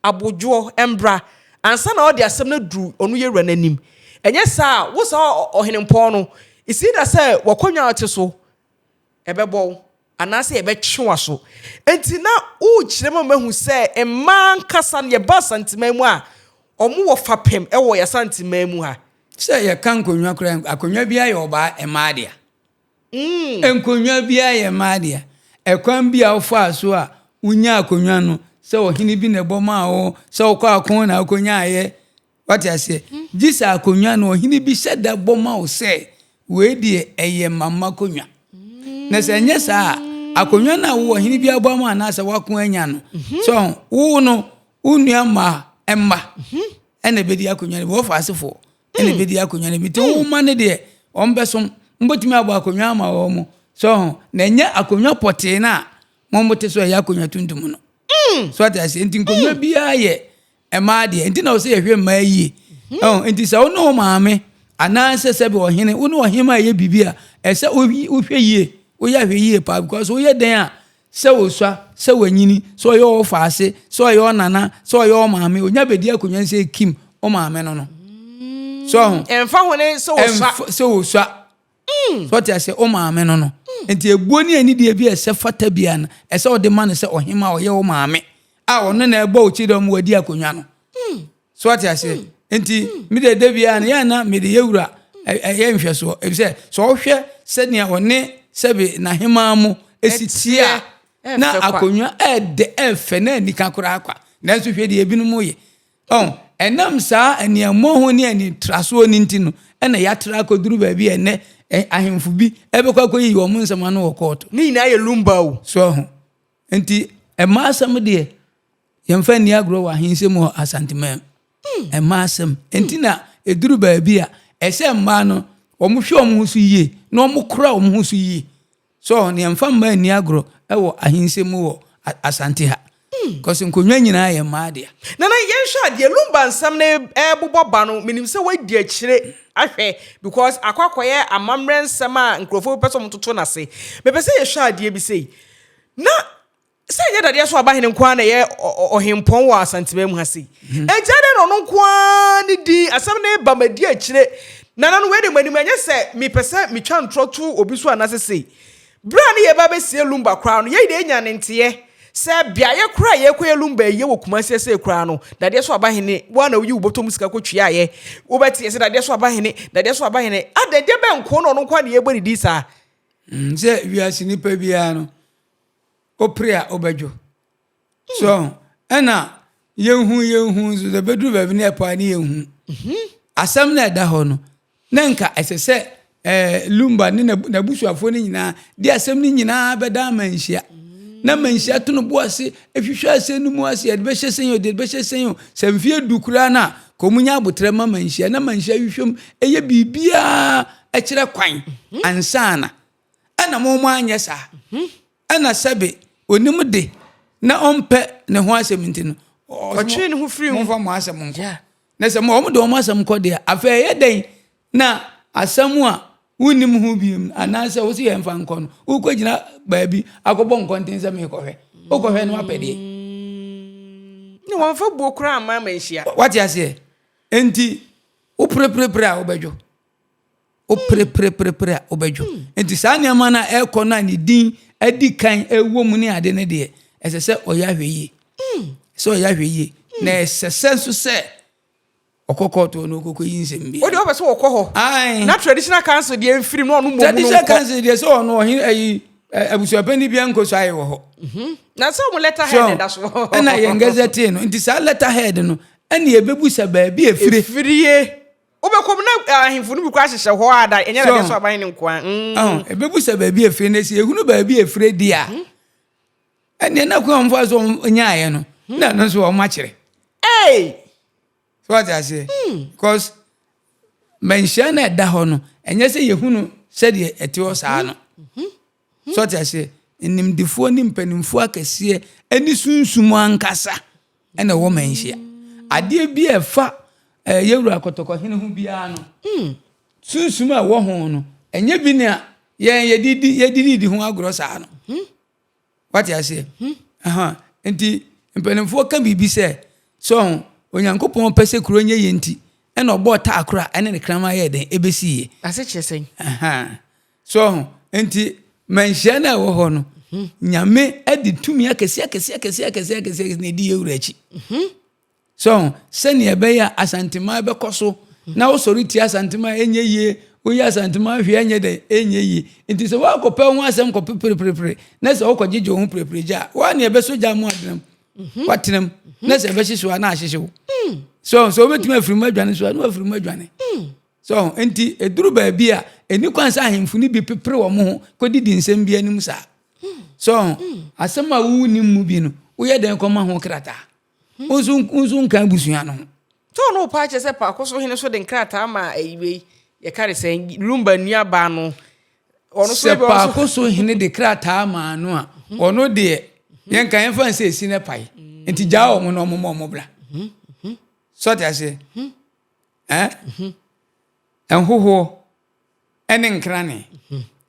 abodwoɔ mbra ansa na ɔde asɛm no aduru ɔno yɛwura no anim. Ɛnyɛ saa a, wo saa ɔhenempɔn no, it's either sɛ w'akonnwa a wote so ɛbɛbɔ wo anaasɛ yɛbɛtwe w'aso. Enti na worekyerɛ ma mahu sɛ mmaa ankasa no yɛba Asanteman mu a, wɔwɔ fapem wɔ yɛn Asanteman mu ha. Sɛ yɛka nkonnwa koraa, akonnwa biara yɛ ɔbaa, mmaa dea. Nkonnwa biara yɛ mmaa dea. Ɛkwan bi a wofaa so a wonyaa akonnwa no, sɛ ɔhene bi na ɛbɔ maa wo, sɛ wokɔ ako na wokɔnyaeɛ. Wate aseɛ? Gye sɛ akonnwa no ɔhene bi hyɛ da bɔ ma wo sɛ wei deɛ ɛyɛ mama akonnwa. Na sɛ ɛnyɛ saa a, akonnwa no a wo ɔhene bi abɔ ama anaasɛ wako anya no, sɛ ɔho, wo no, wo nua mmaa mma ɛna ɛbɛdi akonnwa no bi, wɔfa asefoɔ ɛna ɛbɛdi akonnwa no bi. Nti wo mma no deɛ, wɔn bɛsom, mobɛtumi abɔ akonnwa ama wɔn mo. Sɛ ɔho, na ɛnyɛ akonnwa pɔtee no a mo mote so a ɛyɛ akonnwa tuntum no. So ate aseɛ? Nti nkonnwa biara yɛ mmaa deɛ nti na ɔsɛ yɛhwɛ mmaa yie ɛho nti sɛ wo ne wo maame anaasɛ sɛbi ɔhene wo ne ɔhema ɛyɛ biribi a ɛsɛ wohwɛ yie woyɛ ahwɛ yie paa because woyɛ dɛn a sɛ wosua sɛ wanyini sɛ ɔyɛ ɔwɔ faase sɛ ɔyɛ ɔnana sɛ ɔyɛ ɔmaame onya bɛdi akonnwa sɛ kim ɔmaame no no so ɔho ɛmfa ho ne sɛ wosua sɛ wosua mm. So ɔte ase wo maame no no mm. Nti ebuo ne anidie bi a ɛsɛ fata bia no ɛsɛ ɔde ma no sɛ ɔhema ɔyɛ wo maame a ɔno na ɛbɔ wo kyidɔm wadi akonnwa no. So ɔte ase nti me de da biara no yɛn na mede yɛwura ɛyɛ nhwɛsoɔ efisɛ sɛ ɔhwɛ sɛnea ɔne sɛbe n'ahemaa mu esi tie a na akonnwa ɛɛdɛ ɛɛfɛ na anika koraa kwa nanso hwɛ deɛ ebinom yɛ. Ɔn, ɛnam saa aniammɔho ne anitrasoɔ no nti no na yɛatra akɔduru baabi a ɛnnɛ ahemfo bi bɛkɔ akɔyiyi wɔn nsɛm ano wɔ kɔɔto. Ne nyinaa yɛ lumba o. So ahu? Nti mmaa asɛm deɛ, yɛmfa nni agorɔ wɔ ahensɛm mu wɔ Asanteman mu. Mmaa asɛm. Nti na ɛduru baabi a, ɛsɛ mmaa no, wɔhwɛ wɔn ho so yie na wɔkora wɔn ho so yie. So ɔho no yɛmfa mmaa nni agorɔ wɔ ahensɛm mu wɔ Asante ha. Cause nkonnwa nyinaa yɛ mmaa dea. Nana yɛnhwɛ adeɛ Lumba nsɛm no ɛrebobɔ ba no menim sɛ woadi akyire ahwɛ because akɔ akɔyɛ amammerɛ nsɛm a nkurɔfoɔ bi pɛ sɛ wɔtoto no ase. Mepɛ sɛ yɛhwɛ adeɛ bi sei. Na Sɛ ɛnyɛ dadeɛ so abahene nko ara na ɛyɛ ɔhempɔn wɔ Asanteman mu ha sei. Mhm. Enti adɛn na ɔno nko ara ne din asɛm no reba madi akyire. Nana no wei de m'anim ɛnyɛ sɛ mepɛ sɛ metwa ntorɔ to obi so anaasɛ sei. Berɛ a ne yɛba bɛsie Lumba koraa no, yɛn deɛ yɛnya ne nteɛ sɛ beaeɛ koraa a yɛrekɔyɛ Lumba ayie wɔ Kumasi sei koraa no, dadeɛ so abahene, wo ara na woyi wo bɔtɔ mu sika kɔtuaeɛ. Wobɛteɛ sɛ dadeɛ so abahene, dadeɛ so abahene. Adɛn, deɛ bɛn nko na ɔno nko ara na yɛrebɔ ne din saa? Mm, sɛ wiase nipa biara no, wopere a wobɛdwo. So ɛna yɛnhu yɛnhu nso sɛ bɛduru baabi na ɛpɔ a ne yɛnhu. Mhm. Asɛm na ɛda hɔ no na nka ɛsɛ sɛ ɛɛ Lumba ne n'abusuafoɔ no nyinaa de asɛm no nyinaa bɛda amanhyia. Na manhyia to no bo ase ehwehwɛ asɛm no mu ase yɛde bɛhyɛ sɛn o yɛde bɛhyɛ sɛn o sɛ mfeɛ du koraa no a ka wɔn nya abotrɛ ma manhyia na manhyia hwehwɛ mu ɛyɛ biribiara ɛkyerɛ kwan mhm. ansa na Ɛna mo mo anyɛ saa. Ɛna sɛbe onim de na ɔmpɛ ne ho asɛm nti no. Ɔtwe ne ho firi ho. Momfa mo asɛm nkɔ. Na sɛ mo wɔn de wɔn asɛm kɔ deɛ afei ɛyɛ dɛn na asɛm a wonnim ho biem anaasɛ wo sɛ yɛmfa nkɔ no wokɔgyina baabi akɔbɔ nkɔnten sɛ meekɔhwɛ wokɔhwɛ no apɛ deɛ. Ne wɔmfa buo koraa mma ama nhyia. Wate aseɛ? Enti wopereperepere a wobɛdwo. Woperepereperepere a, wobɛdwo. Nti saa nneɛma no a ɛrekɔ no a ne din adi kan ɛwɔ mu ne ade no deɛ, ɛsɛ sɛ ɔyɛ ahwɛ yie. Sɛ ɔyɛ ahwɛ yie. Na ɛsɛ sɛ nso sɛ ɔkɔ kɔɔto no ɔkɔkɔ yi nsɛm bi. Wode ɔpɛ sɛ wɔkɔ hɔ. Ae. Na traditional council deɛ mfiri no ɔno mmom no nkɔ. Traditional council deɛ sɛ ɔno ɔhene ayi abusuapanin bi ankɔ so ayɛ wɔ hɔ. Mhm. Na sɛ ɔmo letter head da so. Ɛna yɛn gazette no nti saa letter head no ɛna yɛbɛbusa baabi efire. Efirie. Wobɛkɔ mu na ahemfo no bi koraa hyehyɛ hɔ a da ɛnyɛ dadeɛ so aban ne nkoa. Mm. Ɛbɛbu sɛ baabi efire no si ehunu baabi efire di a mhm. ɛnneɛ na kwan wɔn fa so wɔn nyaayɛ no mhm. na ɛno nso wɔn akyerɛ. Ee. So wate aseɛ hmm. because manhyia na ɛda hɔ no ɛnyɛ sɛ yɛhunu sɛdeɛ ɛte hɔ saa no. Mhm. So ɔte aseɛ? Nimdefoɔ ne mpanimfoɔ akɛseɛ ne sunsum ankasa ɛna ɛwɔ manhyia. Adeɛ bi a ɛfa eh, yɛwura kɔtɔkɔhene ho biara no, hmm. sunsum a ɛwɔ ho no, ɛnyɛ bi nea yɛn yɛde di yɛde di ho agorɔ saa no. Hmm. Wate aseɛ? Aha. Nti mpanimfoɔ ka biribi sɛ, sɛ ɔho, Onyankopɔn pɛ sɛ kuro nyɛ yie nti, ɛna ɔbɔɔ taakoro a ɛne ne kraman yɛɛ dɛn ɛbɛsiiɛ. Ase kyerɛ sɛn? Aha. So ɔho, nti manhyia no a ɛwɔ hɔ no, Nyame de tumi akɛseɛ akɛseɛ akɛseɛ akɛseɛ akɛseɛ na ɛdi yɛ wura akyi. So ho? Sɛnea ɛbɛyɛ a Asanteman bɛkɔ so na wosɔre tia Asanteman a ɛnyɛ yie, woyɛ Asanteman hwee ɛnyɛ dɛn, ɛnyɛ yie. Nti sɛ woakɔpɛ wo ho asɛm kɔpe pereperepere na sɛ wokɔgyegye wo ho pereperegya a, woa nea ɛbɛsɔ gya mu adenam. Watena mu na sɛ ɛbɛhyehye wo a na ahyehye wo. So sɛ wobɛtumi afiri mu adwane so a na wafiri mu adwane. So nti ɛduru baabi a ɛni kwan sɛ ahemfo no bi pepere wɔn ho kɔdidi nsɛm bi anim saa. So asɛm a wonnim mu bi no woyɛ dɛn kɔma ho krataa? Wo nso wo nso nka abusua no ho. Sɛ ɔno ɔpa akyerɛ sɛ Paako so hene so de nkrataa ma ayi wei yɛka ne sɛn Lumba nuabaa no. Ɔno so Sɛ ebi ɔno so. Paako so hene de krataa maa no a, ɔno deɛ yɛnka yɛmfa nsɛ esi ne pae. Nti gyaa wɔn na wɔn mmɔ wɔn bra. So ɔte aseɛ? Ɛn? Nhohoɔ ne nkrane.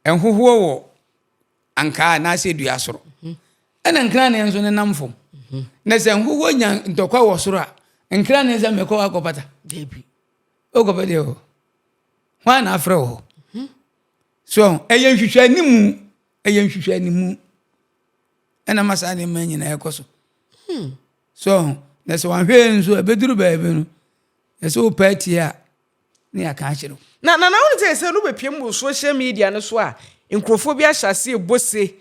Nhohoɔ wɔ ankaa anaasɛ dua soro. Ɛna nkrane nso nenam fam. Na sɛ nhohoɔ nya ntɔkwa wɔ soro a, nkrane sɛ mekɔ hɔ akɔpata. Dabi. Wokɔpɛ deɛ wɔ hɔ. Hwan na afrɛ wɔ hɔ? So ɛyɛ nhwehwɛanimu, ɛyɛ nhwehwɛanimu. Ɛna ma saa nneɛma nyinaa ɛkɔ so. So na sɛ wanhwɛ yɛ nso ɛbɛduru baabi no, ɛsɛ wopɛ atie a ne yɛaka akyerɛ wo. Na na na wonim sɛ sɛ no bɛpiem wɔ social media no so a, nkurɔfoɔ bi ahyɛ aseɛ rebɔ se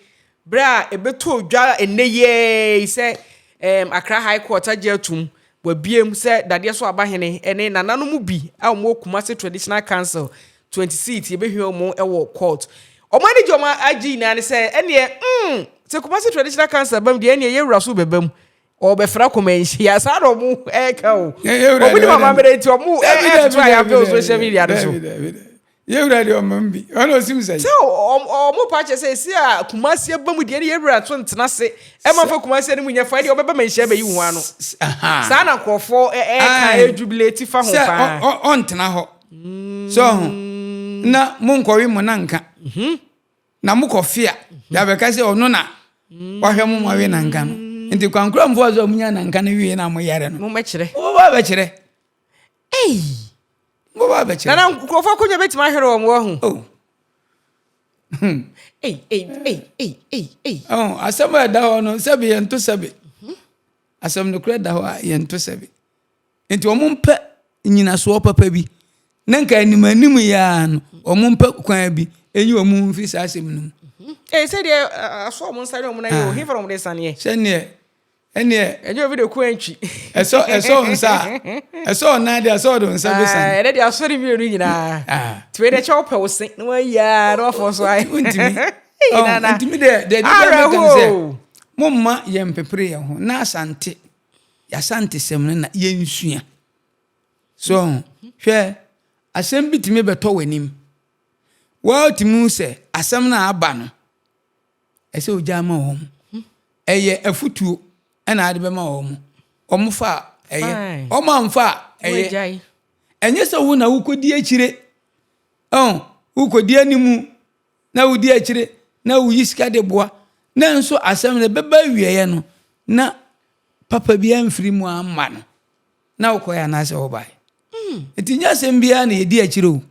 berɛ a ɛbɛtɔɔ dwa ɛnnɛ yi ara yi sɛ ɛɛm Accra High Court agye atum, wɔabiem sɛ Dadeɛ So Abahene ne nananom bi a wɔwɔ Kumasi Traditional Council 20 seat yɛbɛhia wɔn wɔ court. Wɔn ani gye wɔn agye nyinaa ne sɛ ɛnneɛ mm sɛ Kumasi Traditional Council bam deɛ ɛnneɛ yɛn wura so bɛba mu. Ɔbɛfra kɔma nhyia saa na ɔmo ɛka o. Ɔmo nim amammerɛ nti ɔmo ɛtoto a yɛapɛ wɔ social media no so. Yɛwura deɛ ɔma mu bi ɔna ɔsim sɛ. Sɛ ɔmo pa kyɛ sɛ esi a Kumasi aba mu deɛ ne yɛwura nso ntena ase ɛma fa Kumasi anim nyɛ fa ɛdeɛ ɔbɛba ma nhyia bɛyi ho ano. Saa na nkurɔfoɔ ɛka ɛjubilate fa ho paa. Sɛ ɔntena hɔ sɛ ɔho na monkɔwe mo nanka. Na mokɔ fe a, yɛabɛka sɛ ɔno na wahwɛ mo ma we nanka no. Nti kwankora mfoɔ sɛ ɔmo nya nanka no wie na mo yare no. Mommɛkyerɛ. Mobɛba abɛkyerɛ. Ei! Mobɛba abɛkyerɛ. Nana nkurɔfoɔ akonnwa bɛtumi ahwere wɔn wɔ ho. Oh. Ei, ei, ei, ei, ei, ei. Oh, asɛm a ɛda hɔ no, sɛbe yɛnto sɛbe. Asɛm nokorɛ da hɔ a yɛnto sɛbe. Enti wɔmpɛ nnyinasoɔ papa bi, na nka anim anim yi ara no, wɔmpɛ kwan bi nyi wɔn ho mfiri saa asɛm no mu. Ee, sɛdeɛ asɔ wɔn nsa ne wɔn nan yi o, hefa na wɔn de saneɛ? Sɛdeɛ ɛneɛ. Ɛnyɛ obi de ko antwi. Ɛsɔ ɛsɔ wo nsa a, ɛsɔ wo nan deɛ ɛsɔ ɔde wo nsa bɛsane. Ɛnɛ deɛ asɔ ne mmienu nyinaa. Nti wei deɛ kyɛ wopɛ wo se na wayi a na wafɔ so ayɛ. Wontumi. Ntumi deɛ deɛ ɛdi kan mɛka ne sɛ, momma yɛmpepere yɛn ho na Asante Y'asantesɛm no na yɛnsua. So ho? Hwɛ, asɛm bi tumi bɛtɔ w'anim. Woatumi hu sɛ asɛm no a aba no, ɛsɛ ogya ma wɔn. Ɛyɛ afutuo ɛna ade bɛma wɔn. Wɔn fa a ɛyɛ, wɔn amfa a ɛyɛ. Ɛnyɛ sɛ wo na wokɔdi akyire. Ɔn, wokɔdi animu na wodi akyire na woyi sika de boa. Nanso asɛm no ɛbɛba awieeɛ no, na papa bi amfiri mu amma no, na wokɔɛ anaasɛ wobae. Nti nyɛ asɛm biara na yɛdi akyire o.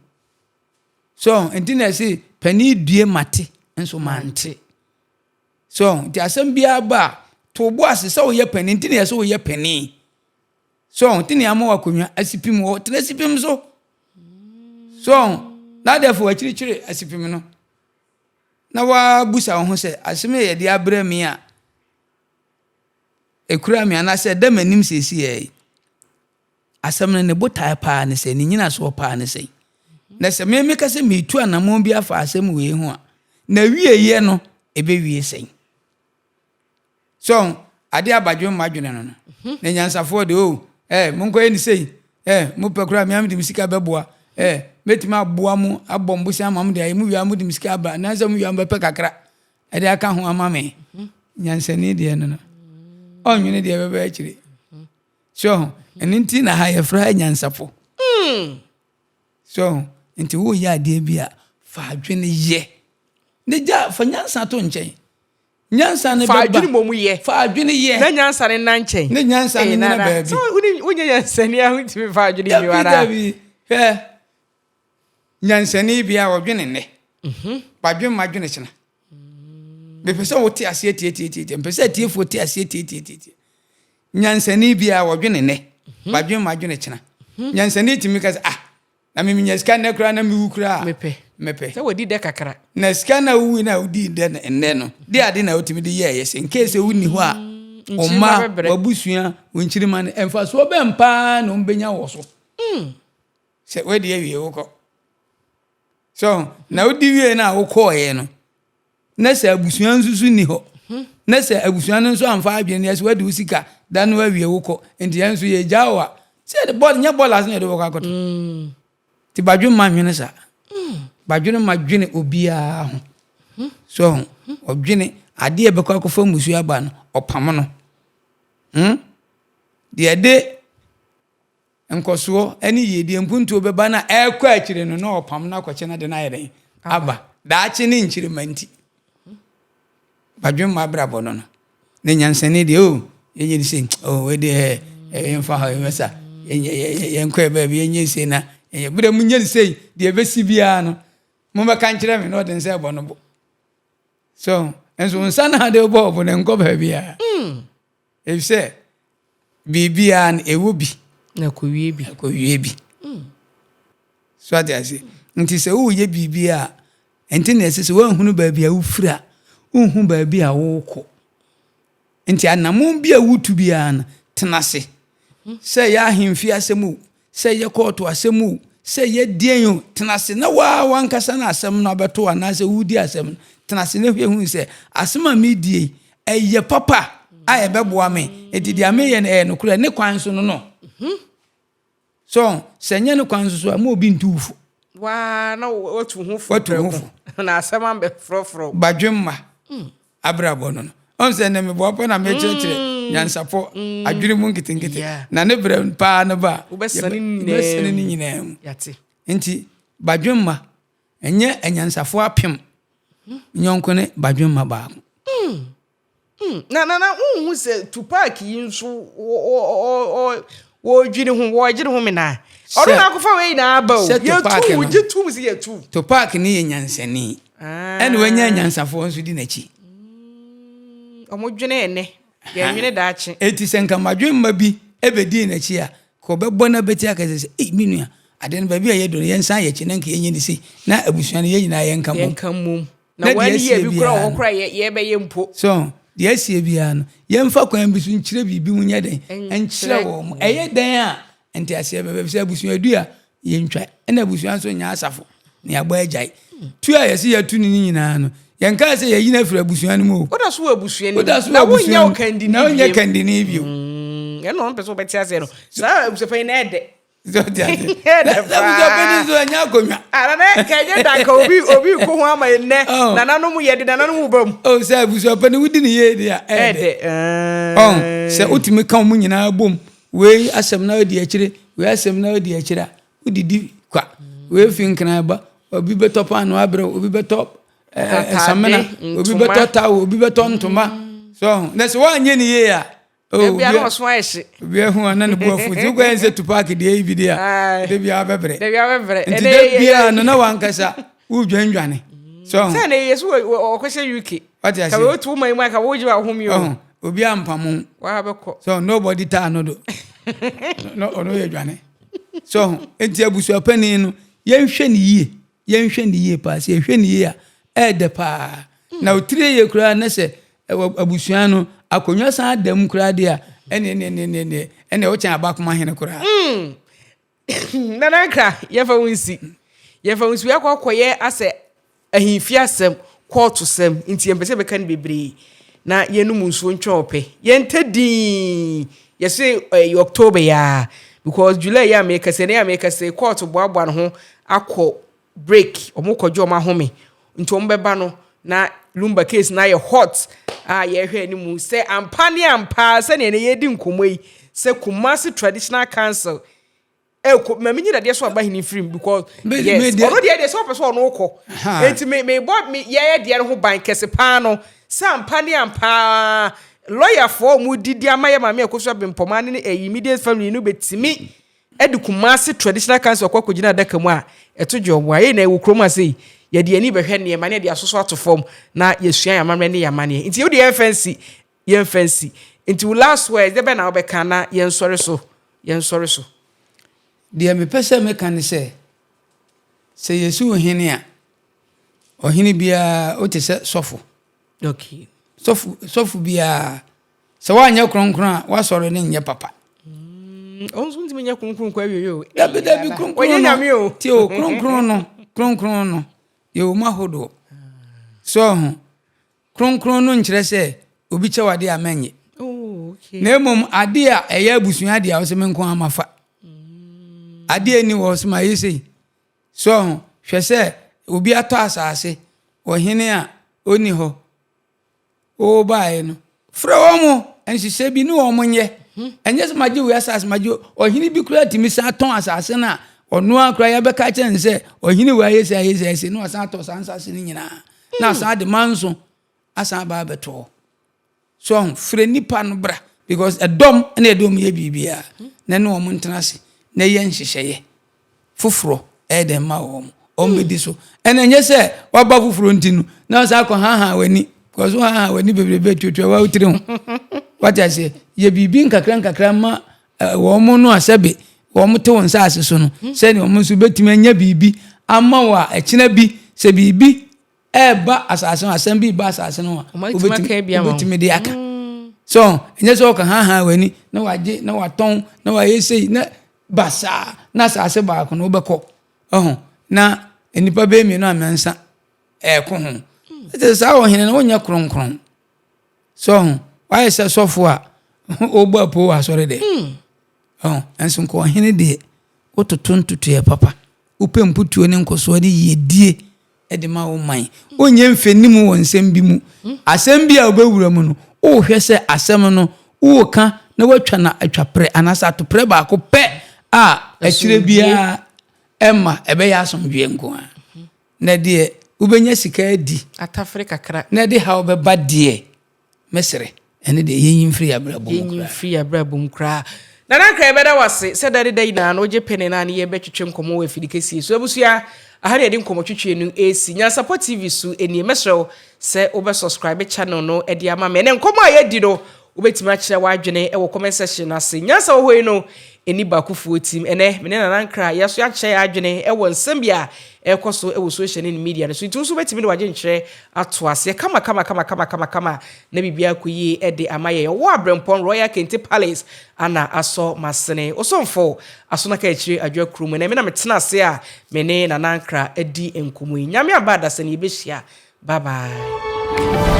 So nti na ɛse panin due mate nso mante. So nti asɛm biara ba a, to bo ase sɛ woyɛ panin nti na yɛsɛ woyɛ panin. So nti na yɛama w'akonnwa asipim hɔ tena asipim so. So na adeɛ fo akyirikyiri asipim no na wabusa wo ho sɛ asɛm yɛ yɛde abrɛ me a Ekura me anaasɛ ɛda m'anim seesei yi. Asɛm no ne botae paa ne sɛn? Ne nnyinasoɔ paa ne sɛn? Na sɛ me meka sɛ meretu anammɔn bi afa asɛm wei ho a, na wieɛ no ɛbɛwie sɛn? So adeɛ abadwe mma dwene no no. Mhm. Na nyansafoɔ de o, eh, monkɔyɛ ne sei, eh, mopɛ koraa mea mede me sika bɛboa, eh, mɛtumi aboa mo abɔ mbosea ama mo de ayɛ, mo wie a mode me sika aba, anaasɛ mo wie a mobɛpɛ kakra. Ɛde aka ho ama me. Nyansani deɛ no no, ɔnwene deɛ ɛbɛba akyire. So ho, ɛno nti na ha yɛfrɛ ha nyansafo. So ho, nti woyɛ adeɛ bi a, fa adwene yɛ. Ne gya, fa nyansa to nkyɛn. Nyansa no bɛba. Fa adwene mmom yɛ. Fa adwene yɛ. Na nyansa no nna nkyɛn. Ne nyansa no nyina baabi. So wonyɛ nyansani a wontumi fa adwene nyi wara. Dabi, dabi. Hwɛ. Nyansani bi a ɔdwene nnɛ, wadwene ma dwene kyena. Mepɛ sɛ wote aseɛ tiatiatiatia. Mepɛ sɛ atiefoɔ te aseɛ tiatiatiatia. Nyansani bi a ɔdwene nnɛ, wadwene ma dwene kyena. Nyansani tumi ka sɛ, ah, na memenya sika nnɛ koraa na mewu koraa. Mepɛ. Mepɛ. Sɛ wadi dɛ kakra. Na sika na wowui na wodii dɛ nnɛ no, de ade na wotumi de yɛɛyɛ sɛ nkee sɛ wonni hɔ a. Wo mma, w'abusua, wo nkyirimma no, mfasoɔ bɛn paa na wɔbɛnya wɔ so? Sɛ woadi awie wokɔ. So na wodi wie no a wokɔɔeɛ no, na sɛ abusua nso so nni hɔ, na sɛ abusua no nso amfa adwene no yɛ sɛ woadi wo sika da no awie wokɔ, nti yɛn nso yɛgyaa wo a, sɛ yɛde bɔɔl nyɛ bɔɔl ase na yɛde wokɔ akɔto. Nti badwemma nwene saa. Badwemma dwene obiara ho. So ɔdwene adeɛ a ɛbɛkɔ akɔfa mmusuo aba no, ɔpam no. Hmm? Deɛ ɛde nkɔsoɔ ne yiedie mpuntuo bɛba no a ɛrekɔ akyire no, na ɔpam no akɔkyɛ no de no ayɛ dɛn? Aba. Daakye ne nkyirimma nti. Badwemma abrabɔ no no. Ne nyansani deɛ o, oh, yɛnyɛ ne sei, oh, wei deɛ ɛ, yɛmfa hɔ, yɛmɛ sa, yɛnkɔ yɛ baabi, yɛnyɛ sei na, yɛnyɛ, berɛ mu nyɛ ne sei, deɛ ɛbɛsi biara no, mommɛka nkyerɛ me na ɔde nsa ɛbɔ no bo. So, nso nsa no ade bɔ ɔbo no nkɔ baabiara. Efisɛ biribiara no ɛwɔ bi. Na ɛkɔwie bi. Ɛkɔwie bi. So ate ase? Nti sɛ woreyɛ biribi a, ɛnti na ɛsɛ sɛ woanhunu baabi a wofiri a, wonhu baabi a worekɔ. Nti anammɔn bi a wotu biara no, tena ase. Sɛ ɛyɛ ahemfie asɛm o, sɛ ɛyɛ kɔɔto asɛm o, sɛ ɛyɛ deɛn o, tena ase na wo ara w'ankasa na asɛm no abɛto wo anaasɛ woredi asɛm no, tena ase na hwɛ hu sɛ asɛm a meredie yi, ɛyɛ papa a ɛbɛboa me. Enti deɛ mereyɛ no, ɛyɛ nokorɛ, ne kwan so no no. So sɛ ɛnyɛ ne kwan so so a, ma obi ntu wo fo. Waa na watu ho fo. Watu ho fo. Na asɛm ambɛforɔforɔ. Badwemma abrabɔ no no. Ɔn sɛ ɛnɛ meboa pa na mekyerɛkyerɛ nyansapɔ adwene mu nketenkete. Na ne berɛ paa no ba a, wobɛsane ne nyinaa mu. Nti badwemma ɛnyɛ anyansafoɔ apem nyɔnko ne badwemma baako. Na na na wonhu sɛ Tupac yi nso wɔredwene ho wɔregye ne ho menaa. Ɔno na akɔfa wei nyinaa aba o. Yɛtu wo gye tom sɛ yɛtu. Tupac ne yɛ nyansani. Ɛna wanya anyansafoɔ nso di n'akyi. Wɔdwene ɛnɛ, yɛnwene daakye. Eti sɛ nka madwemma bi bɛdii n'akyi a, nka ɔbɛbɔ n'abati aka sɛ, ei me nua, ade no baabi a yɛadu no yɛnsan yɛn akyi na nka yɛnyɛ no sei na abusua no yɛn nyinaa yɛnka mmom. Yɛnka mmom. Na wɔn ani yɛ bi koraa wɔ hɔ koraa yɛ yɛbɛyɛ mpo. So deɛ asie biara no, yɛmfa kwan bi so nkyerɛ biribi mu nyɛ dɛn? Nkyerɛ wɔn. Ɛyɛ dɛn a nteaseɛ bɛba? Efisɛ abusua dua yɛntwa, ɛna abusua nso nyɛ asafo na yɛabɔ agyae. Tu a yɛse yɛatu no no nyinaa no, yɛnkaa sɛ yɛayi no afiri abusua no mu o. Woda so wɔ abusua no mu. Woda so wɔ abusua mu. Na wonyɛ kandini bio. Ɛna wɔn pɛ sɛ wɔbɛte aseɛ no. Saa abusuapanyin na ɛdɛ. Abusuapanyin nso ɛnyɛ akonnwa. Nana kɛnyɛ da nka obi obi ko ho ama nnɛ oh. nananom yɛ de nananom ba mu. O oh, sɛ abusuapanyin wodi ne yie de a ɛɛdɛ. Ɔn sɛ wotumi ka wɔn nyinaa bom wei asɛm na odi akyire wei asɛm na odi akyire a wodidi kwa wei fi nkran ba obi bɛtɔ paano abrɛ obi bɛtɔ ɛsamena obi bɛtɔ tawo obi bɛtɔ ntoma so na sɛ woanyɛ ne yie a Oh, da bia na ɔso ayɛ hye. Obi ahu a na ne bu afu. Nti wokɔyɛ sɛ Tupac deɛ yi bi deɛ a, da bia wobɛbrɛ. Da bia wobɛbrɛ. Nti da bia no na wankasa wodwandwane. So sɛ na yɛ so ɔkɔhyɛ UK. Wate ase. Ka wotu wo man mu aka wogye wahome o. Obi ampamo. Wa bɛkɔ. So nobody taa no do. No ɔno yɛ dwane. So nti abusuapanin no yɛnhwɛ ne yie. Yɛnhwɛ no yie paa. Sɛ yɛhwɛ no yie a, ɛyɛ dɛ paa. Na otiri yie koraa na sɛ ɛwɔ abusua no akonnwa san da mu koraa deɛ a, ɛne ɛne ɛne ɛne ɛne ɛne wokyɛn abakoma hene koraa. Mm. Nana Nkra, yɛmfa wo nsi. Yɛmfa wo nsi. Akɔ akɔyɛ asɛ ahemfie asɛm, kɔɔto sɛm, nti yɛmpɛ sɛ yɛbɛka no bebree. Na yɛnum nsuo ntwɛn ɔpɛ. Yɛntɛ dinn. Yɛse ɛyɛ October yi ara because July yi a merekasa yi, ɛnɛ yi a merekasa yi, kɔɔto boaboa ne ho akɔ break, wɔn kɔgye wɔn ahome. Nti wɔn bɛba no na Lumba case no ayɛ hot a yɛrehwɛ anim sɛ ampa ne ampa sɛnea ɛnɛ yɛredi nkɔmmɔ yi sɛ Kumasi Traditional Council ɛkɔ ma menyi dadeɛ so aba hene mfiri mu because yes ɔno deɛ deɛ sɛ ɔpɛ sɛ ɔno kɔ enti me mebɔ me yɛyɛ deɛ no ho ban kɛse paa no sɛ ampa ne ampa lɔyafoɔ a wɔn didi ama yɛ maame Akosua Bempɔmaa ne ne ɛyi immediate family no bɛtumi ɛde Kumasi Traditional Council kɔ akɔgyina adaka mu a ɛto dwe ɔboa yɛ na ɛwɔ kurom ase yi yɛde yɛn ani bɛhwɛ nneɛma ne yɛde asoso ato fam na yɛsua yɛn amammerɛ ne yɛn amanneɛ nti yɛwɔ deɛ yɛmfa nsi Yɛmfa nsi. Nti wo last words, dɛbɛn na wobɛka na yɛnsɔre so, yɛnsɔre so. Deɛ mepɛ sɛ meka ne sɛ, sɛ yɛsi wo hene a, ɔhene biara wote sɛ sɔfo. Okay. Sɔfo, sɔfo biara. Sɛ woanyɛ kronkron a, w'asɔre no nyɛ papa. Ɔno nso ntumi nyɛ kronkron kɔ awie o. Dabi dabi kronkron no. Tie o kronkron no kronkron no yɛwɔ mu ahodoɔ. So ho kronkron no nkyerɛ sɛ obi kyɛ wade a mɛnyɛ. Oh, okay. Na mmom ade a ɛyɛ abusua adeɛ a wɔsɛ me nko ara mafa. Adeɛ ni wɔ sɛ ma yɛ sei. So ho hwɛ sɛ obi atɔ asase ɔhene a ɔni hɔ Wobaeɛ no, frɛ wɔn, nhyehyɛ bi ne wɔn nyɛ. Ɛnyɛ sɛ magye wei asase, magye ɔhene bi koraa tumi san tɔn asase no a ɔno ara koraa yɛbɛka kyerɛ no sɛ ɔhene wei ayɛ sei ayɛ sei ayɛ sei na wasan atɔ saa nsase no nyinaa na asan de manso asan aba abɛto hɔ. So ɔho frɛ nipa no bra because ɛdɔm na ɛde wɔn yɛ biribiara na ɛne wɔn ntena ase na ɛyɛ nhyehyɛeɛ. foforɔ ɛyɛ dɛn ma wɔn wɔn bɛdi so ɛna ɛnyɛ sɛ waba foforɔ nti no na ɔsan akɔ haha w'ani kɔso haha w'ani bebrebe tuatua wa wotiri ho wate aseɛ yɛ biribi nkakra nkakra ma wɔn no a sɛbe wɔn te wɔn nsaase so no sɛdeɛ wɔn nso bɛtumi anya biribi ama wɔ a ɛkyena bi sɛ biribi ɛreba asase no asɛm bi ba asase no a wobɛtumi de aka mm. so ɛnyɛ sɛ ɔka haha w'ani na wagye na watɔn na wayɛ sei na basaa na asase baako no wobɛkɔ ɔho na nnipa bɛyɛ mmienu a mmiɛnsa ɛɛko ho ɛsɛ saa ɔhene no wonyɛ kronkron so ɔho wayɛ sɛ sɔfo a ɔbɔ apo wɔ asɔre dɛ hmm. ɔho nso nka ɔhene deɛ wototo ntotoeɛ papa wopɛ mputuo ne nkɔsoɔ ne yiedie de ma wo man. Wonyɛ mfɛnim wɔ nsɛm bi mu. Asɛm bi a wobɛwura mu no, wohwɛ sɛ asɛm no woreka na woatwa no atwaprɛ anaasɛ atoprɛ baako pɛ a akyire biara ɛma ɛbɛyɛ asomdwoeɛ nko ara. Na deɛ wobɛnya sika adi atafere kakra na ɛde haw bɛba deɛ Mɛsrɛ, ɛno deɛ yɛnyi mfiri yɛn abrabɔ mu koraa. Yɛnyi mfiri yɛn abrabɔ mu koraa. Nana Ankrah yɛbɛda wo ase sɛ da ne da nyinaa no wogye pene na ne yɛbɛtwetwe nkɔmmɔ wɔ afidi kɛsie so. Abusua, aha na yɛde nkɔmmɔtwetwe no resi. Nyansapɔ TV so nie. Mɛsrɛ wo sɛ wobɛ subscribe channel no de ama me. Ɛnɛ nkɔmmɔ a yɛadi no, wobɛtumi akyerɛ w'adwene wɔ comment section no ase. Nyansa wɔ hɔ yi no, ɛni baakofoɔ tim. Ɛnɛ, me ne Nana Ankrah yɛaso yɛakyerɛ yɛn adwene wɔ nsɛm bi a ɛrekɔ so wɔ social ne media no so. Nti wo nso wobɛtumi de w'adwenkyerɛ ato aseɛ kama kama kama kama kama kama na biribiara akɔ yie de ama yɛn. Ɔwɔ Abrɛmpɔn Royal Kente Palace ana asɔ m'asene. Osomfo Asonaka Akyire Adwoa Kurom. Ɛnɛ me na metena ase a me ne Nana Ankrah adi nkɔmmɔ yi. Nyame aba adasani yɛbɛhyia. Bye bye.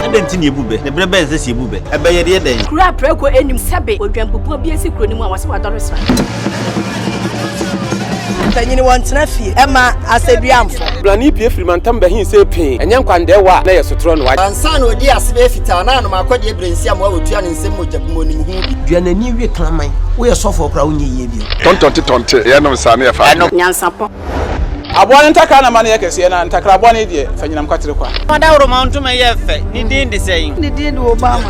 Adɛn nti na yebu bɛ? Na bere bɛn na ɛsɛ sɛ yebu bɛ? Ɛbɛ yɛ deɛ dɛn? Kuro a prako nnim sɛbe odwanbubuo bi asi kuro no mu a wɔse wadɔre sra. Mpanyin wɔntena fie mma asɛduamfo. Brane pue firi mantam bɛhe sɛ pee, ɛnyɛ nkwandɛɛwa a na ɛyɛ sotorɔ no. Ansa na ɔdii ase bɛyɛ fitaa na anom akɔdeɛ berɛ nsi amoa wɔtua ne nsam mogya bi mu ɔnim ho bi. Dua n'ani we kraman. Woyɛ sɔfoɔ koraa wonyɛ yie bio. Tɔntɔnte tɔnte, yɛnom saa na yɛfa adwene. Nyansapɔ. Aboa no ntakra na ma no yɛ kɛseɛ, na ntakra bɔne deɛ, fa nyinam kwatere kwa. Ɔdawuroma ntoma yɛ fɛ, ne din de sɛn? Ne din de Obama.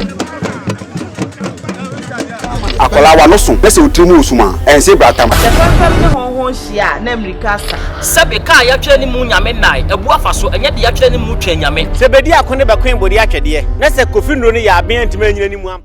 Akwadaa w'ano so na sɛ wo tiri mu wɔ sum a, ɛnse bratam. Sɛ fɛmfɛm ne hɔnhɔn hyia a, na mmirika asa. Sɛbe ka a yɛatwerɛ ne mu Nyame nnae, abu afa so, ɛnyɛ deɛ yɛatwerɛ ne mu Twɛn Nyame. Sɛ bedi ako ne bɛkoe bode atwɛdeɛ, na sɛ Kofi nnuro no yɛ aben antumi anyina ne mu ampa.